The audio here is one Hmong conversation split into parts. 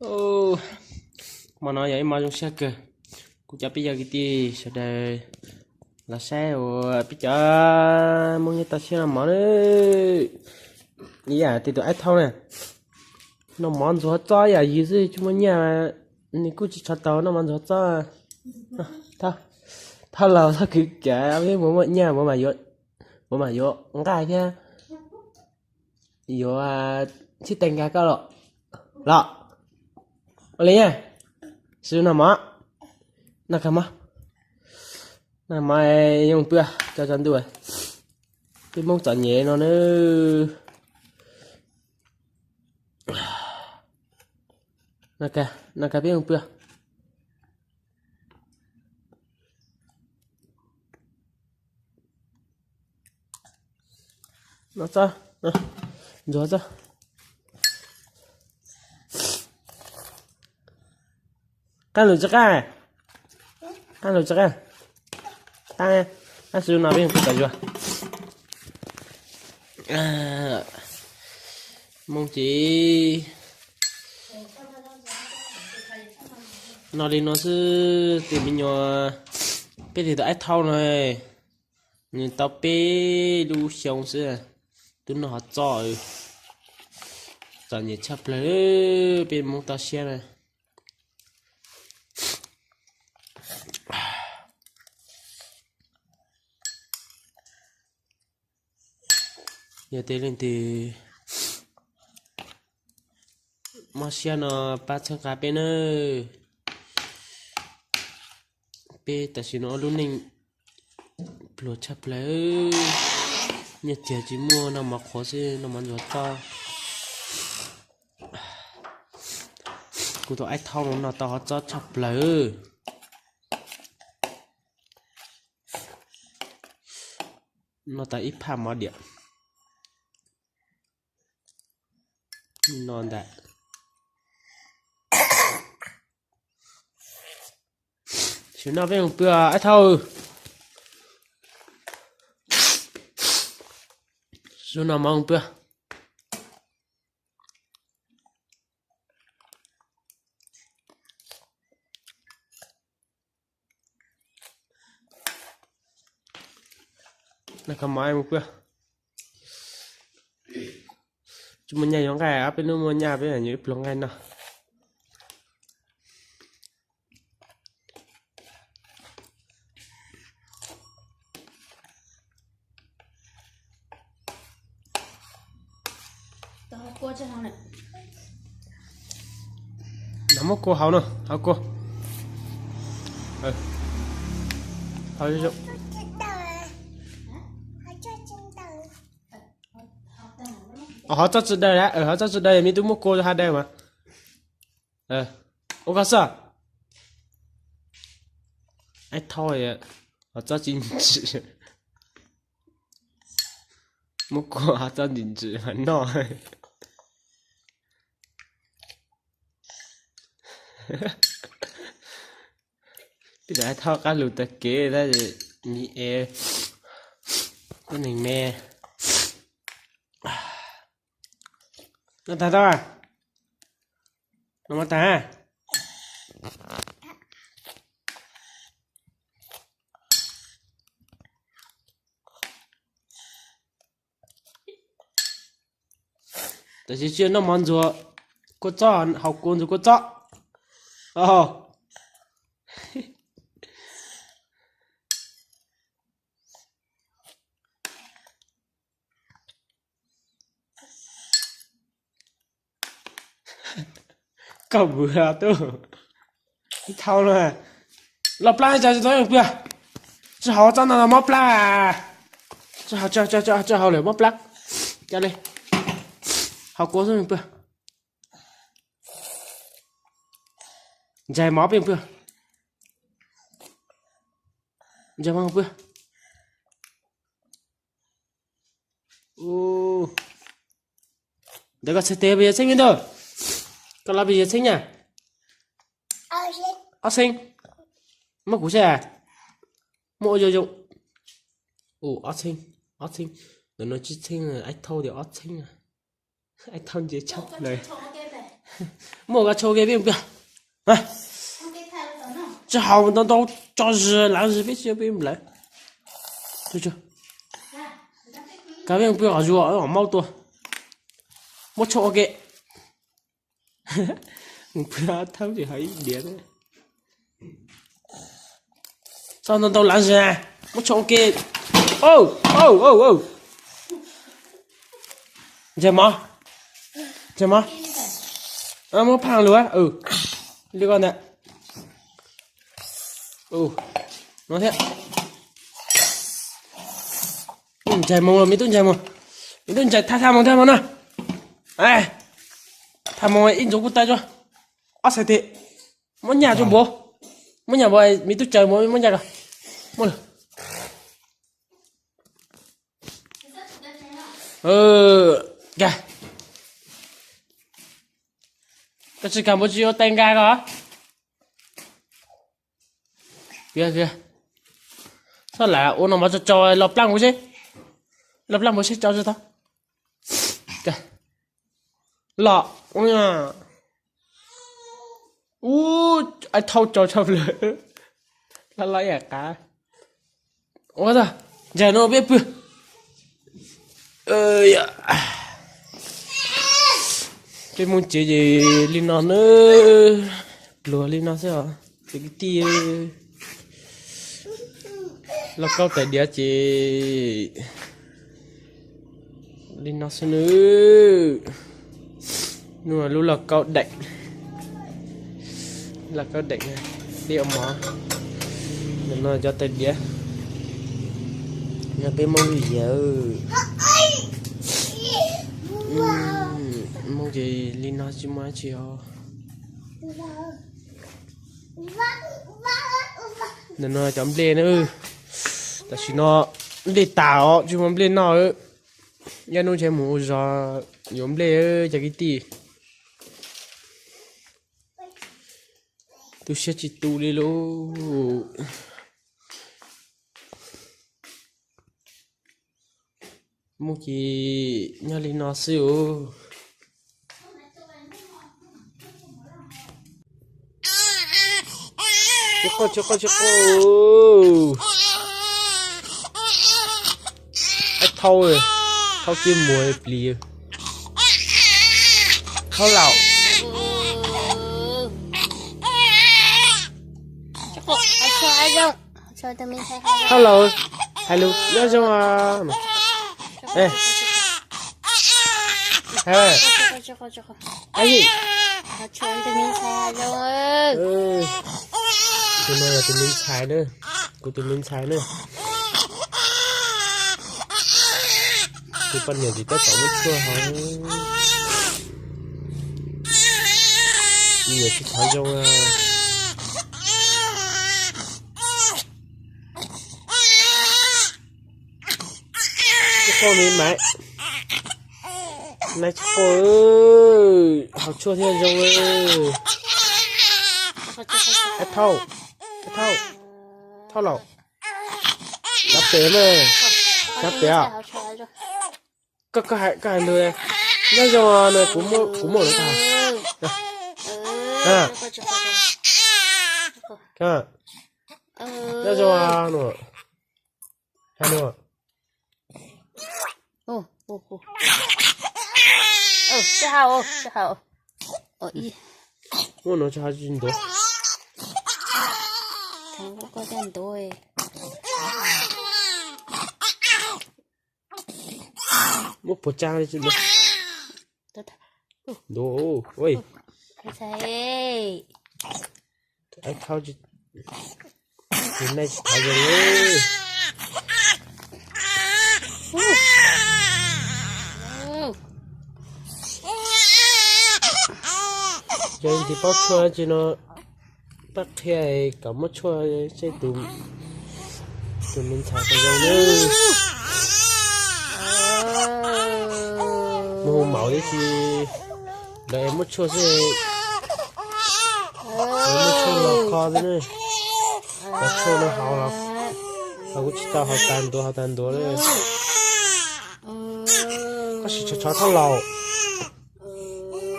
Hmo no yog ib hmo zoo siab kawg, kuv cov peb yog kwv tij sawv daws los saib uas peb cov Hmoob nyob toj siab noj mov na. Ib yam li tus Aib Thauj na, noj mov ntxuag txob ib yam yus xwb tsis muaj nyiaj, nws kuj tsis tshua tau noj mov ntxuag txob. Thauj laus txhob khwv kiag, peb mus muaj nyiaj mus mas yuav nqaij thiab yuav txhib tais nkag koj los los. Ua li na, sim noj mov, noj kawg mov, noj mov yoo pw tso tsaus ntuj. Peb Hmoob txom nyem no na. Noj kawg peb yoo pw. Ntxuag txob, qab lus tsis qab, qab lus tsis qab, qab, qab xwb no peb kuj tau zuag. Hmoob ces no li no xwb tus me nyuam, peb tus Aib Thauj no, nws tau peb lub xyoo xwb, twb noj hov txob, txom nyem tshaj plaws, peb Hmoob toj siab na. Yog tias leej twg mob siab no pab txhawb nqa peb nawb. Peb tam sim no ua lub neej pluag tshaj plaws, nyiaj txiag tsis muaj, noj mov qhuav xwb, noj mov ntxuag txob. Kuv tus Aib Thauj no noj tau hov txob tshaj plaws. Noj tau ib phaj mov diam no ntag. Sim no peb mus pw Aib Thauj. Sim no mov mus pw. Noj kawg mov mus pw. Tsis muaj nyiaj yuav nqaij, ob peb hnub muaj nyiaj peb yuav ib pluag nqaij noj. Muab kua hauv no, hauv kua. Hov txob tsi daws, hov txob tsi daws, yog me tub muab kua ha daws mas. Ua koj xwb. Aib Thauj, hov txob tsis ntsim. Muab kua hov txob ntsim ntsim mas noj. Peb cov Aib Thauj qab lus tag kev tab sis nyiam es tuab neeg me. Noj tag tau, noj mov tag. Tam sim tsis noj mov ntxuag kua txob, haus kua ntxuag kua txob. Koj mus tub, ib thau no. Loj plab cas tsis tau pw, tsis haus txob no mob plab. Tsis haus, tsis haus lawm mob plab. Ca li, haus kua xwb pw. Ntsais mov peb pw. Ntsais mov pw. Ntawd koj txhais tes pes tsawg txheeb me ntag? Koj lov pes tsawg txheeb na? Ob txheeb. Muab kuv saib. Muab ua zoo zoo. Ua ob txheeb, ob txheeb. Ntawm no tsib txheeb, Aib Thauj tias ob txheeb. Aib Thauj ntse tshaj plaws. Muaj koj tshuaj ua ke peb mus pw. Tsis haus ntau ntau tso zis lav zis peb tsis peb mus lawm. Koj peb mus pw qhov zuag maub tua. Muab tshuaj ua ke. Pw thawb tsis haus ib diav. Txog ntau ntau lav zis, muab tshuaj ua ke. Ntshai mov, ntshai mov. Muab phaj lug, li ko ntag. No thiab. Ntshai moo, me tub ntshai moo, me tub ntshai, thaj thaj moo thaj moo na. Thaj moo ib ntxuv kuj tag tso. Ob xaim tes, muab nyaj tso npaum, muab nyaj npaum, me tub tsaws npaum muab nyaj ko. Muab lawm. Koj tsis kam npaum tsis ua tais nkas ko. Txhob lam ua no mas tso tso los plaaj npaum seb, los plaaj npaum seb tso tso tau. Los, ub, thauj tso tshaj plaws, laj laj ib yam qab. Ua tag, ntshai no peb pw. Peb Hmoob tsev ces li no na, pluag li no xwb os cov kwv tij. Lauj kaub tais diav ces li no xwb nawb. Nub lub lauj kaub daim, lauj kaub daim, dej ua mov. Ntawm no cov tais diav, no peb Hmoob lub yawg. Hmoob ces li no tsis muaj dab tsi os. Ntawm no cov nplej na, tam sim no nplej tas os tsis muaj nplej noj. Yog nub ntshe mus ua zog yuav nplej cov kwv tij. Tu siab tsis tu li lauj. Mus ces nyob li no xwb os. Tsis quaj, tsis quaj, tsis quaj. Ib thauj, thauj kiag muag plis. Thauj laus. Thauj laus, hais lus nyob zoo. Tus no yog tus me ntxhais na, kuv tus me ntxhais na. Tus poj niam tsis tab tom muab tshuaj hov, niam tsis thov zoo. Tsis quaj me maiv, naiv tsis quaj, haus tshuaj thiaj zoo. Thauj, thauj, thauj laus, cov pem na, cov pem. Koj, koj hais lus, nyob zoo no, kuv muaj lus tag. Nyob zoo no, hais lus. Muaj no tsis hais tsis ntuav. Muab puas tsa li tsis ntuav. Ntuav, ua, thauj, tus neeg tsis thov zoo li. Yog tsis paub tshuaj tsis no, pab qhia kom muab tshuaj seb tus, tus me ntxhais puas zoo nawb. Mus hu maum tib si, lawv muab tshuaj xwb, lawv muab tshuaj los kho xwb na. Cov tshuaj no haus los, haus kuv tsis tau haus tag ntuav haus tag ntuav na. Koj sim tshov tshov thauj laus.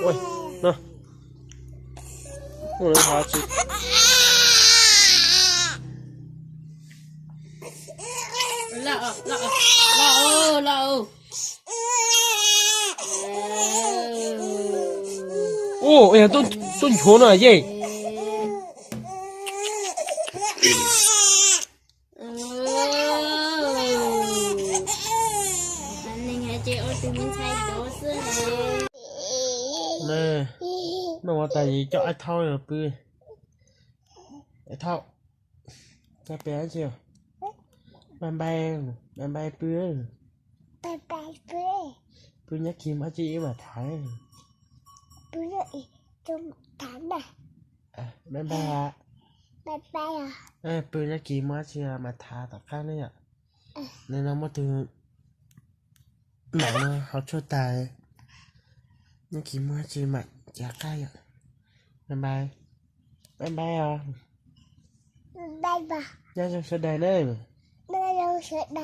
Ua no. Ua lawv hov tsis. Los, los, los, los. Ua, tuaj nchuav no yej. Noj ua tas yus coj Aib Thaub pw. Aib Thaub, koj pw ib tsi? Npai npai, npai npai pw. Pw nyob kis muaj tsi wb mam tham. Npai npai, pw nyob kis muaj tsi mam tham tom qab na yom. Nim no muaj tus mam no hauv tshuaj tas, nyob kis muaj tsi mam cav qab yom. Npai npai, npai os. Nyob zoo sawv daws na.